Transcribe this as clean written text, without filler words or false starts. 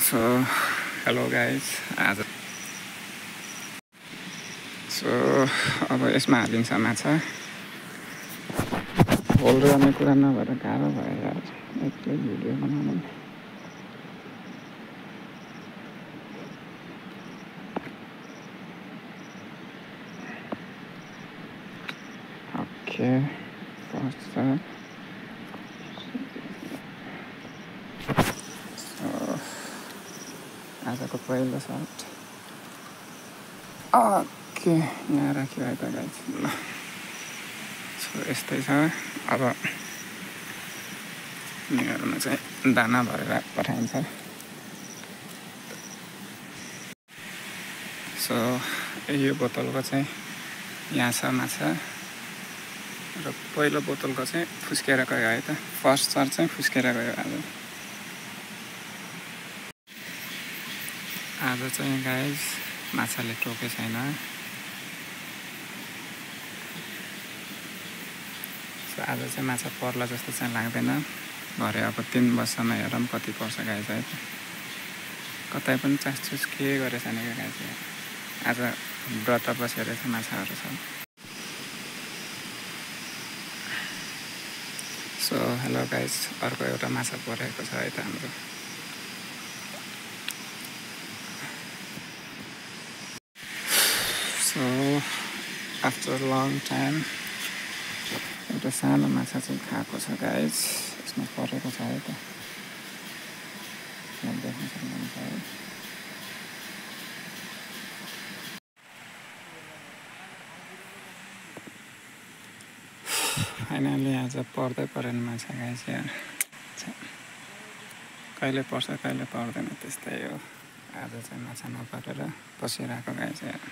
so hello guys आज अब यसमा हालिन्छ माछा होल रहने कुरा नभएर गाह्रो भयो यार एक्लै भिडियो बनाउनु ओके फर्स्ट आजको पहिलो सर्ट ओके यहाँ राख्यो है त गाइज ल सो यस्तै छ अब यिनीहरूमा चाहिँ दाना भरेर पठाइन्छ सो यो बोतलको चाहिँ यहाँ छ माछा र पहिलो बोतलको चाहिँ फुस्केर गयो है त फर्स्ट सर्ट चाहिँ फुस्केर गयो आज चाहिँ गाइज माछाले टोके छैन आज चाहिँ माछा पर्ला जस्तो चाहिँ लाग्दैन भरे अब 3 वर्षमा हेरौँ कति पर्छ गाइज है कतै पनि चासचुस के गरेछ नि गाइज आज व्रत बसेर चाहिँ माछाहरू छ सो हेलो गाइज अर्को एउटा माछा परेको छ है त हाम्रो सो आफ्टर लङ टाइम एउटा सानो माछा चाहिँ खाएको छ गाइज यसमा परेको छ है त देख्न सक्नुहुन्छ है फाइनली आज पर्दै परेन माछा गाइज यार कहिले पर्छ कहिले पर्दैन त्यस्तै हो आज चाहिँ माछा नपरेर बसिरहेको गाइज यार